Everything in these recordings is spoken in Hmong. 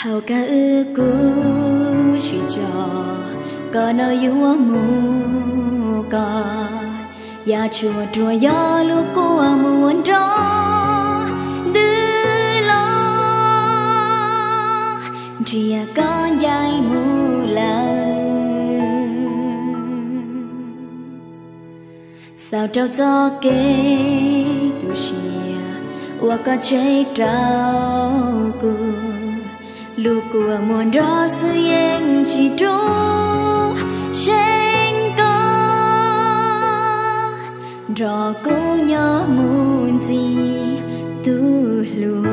Thaum kawg wb kuj tsis tso koj no yuav mus koj, yam tsuas ruam yog lub kua muag nrov ntws los nrhiav koj ncaim mus lawm. Xaus rau txoj kev tu siab uas koj tseg rau kuv, lub kua muag nrov xwb yeej tsis rub seeb koj nrog kuv nyob mus ntxiv tus hlub.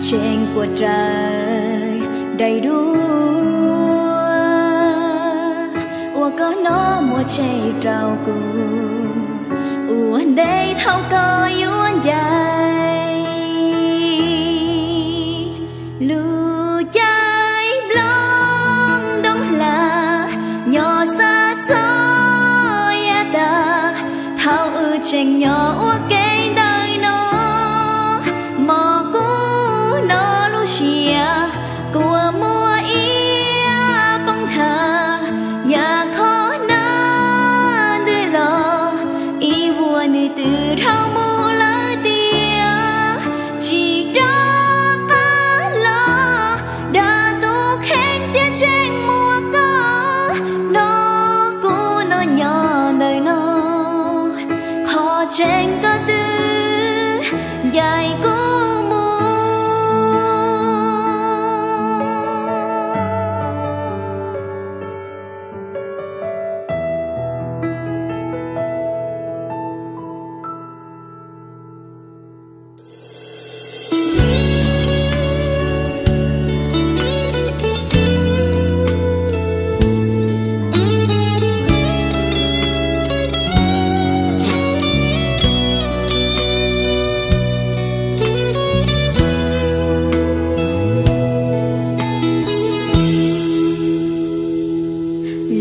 Tseem puas raws daim duab uas koj hnov muaj tseg rau kuv ua ntej thaum koj yuav ncaim. Lub caij nplooj ntoo hla nyob xav txog yav tag, thaum wb tseem nyob ua ke ntawm no, mog kuv no lub siab kua muag iab poob nthav, yam qhov nag ntws los ib vuag nws twb dhau mus lawm tiag. Tsis rov qab los dag tus kheej tiag, tseem muaj koj nrog kuv no nyob ntawm no, qhov tseeb koj twb ncaim kuv mus.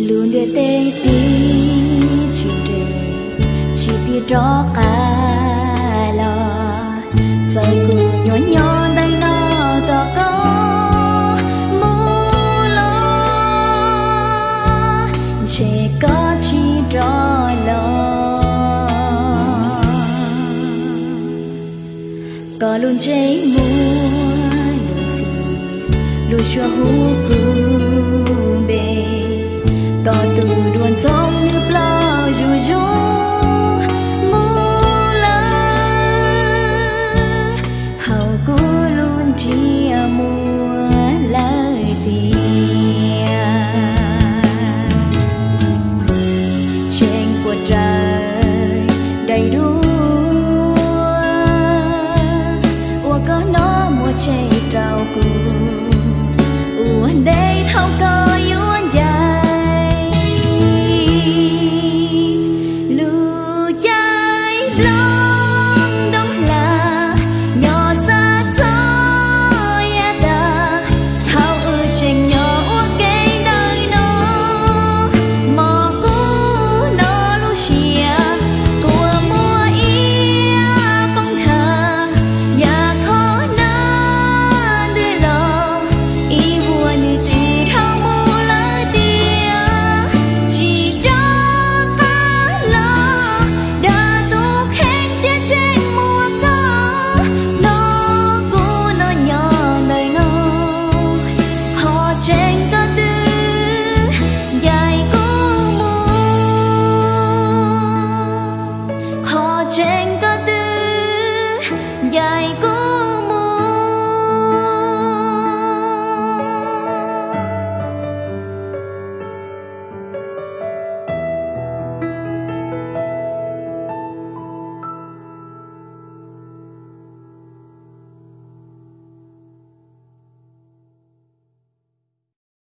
Lub ntiaj teb tib tsis nres, tsis tig rov qab los, txawm kuv nyuam nyob ntawm no tos koj mus los, ntshe koj tsis rov los. Koj lub ntsej muag lub ntxhi, lub suab hu kuv npe, koj tus duav ntxoov nws plaub zuj zus.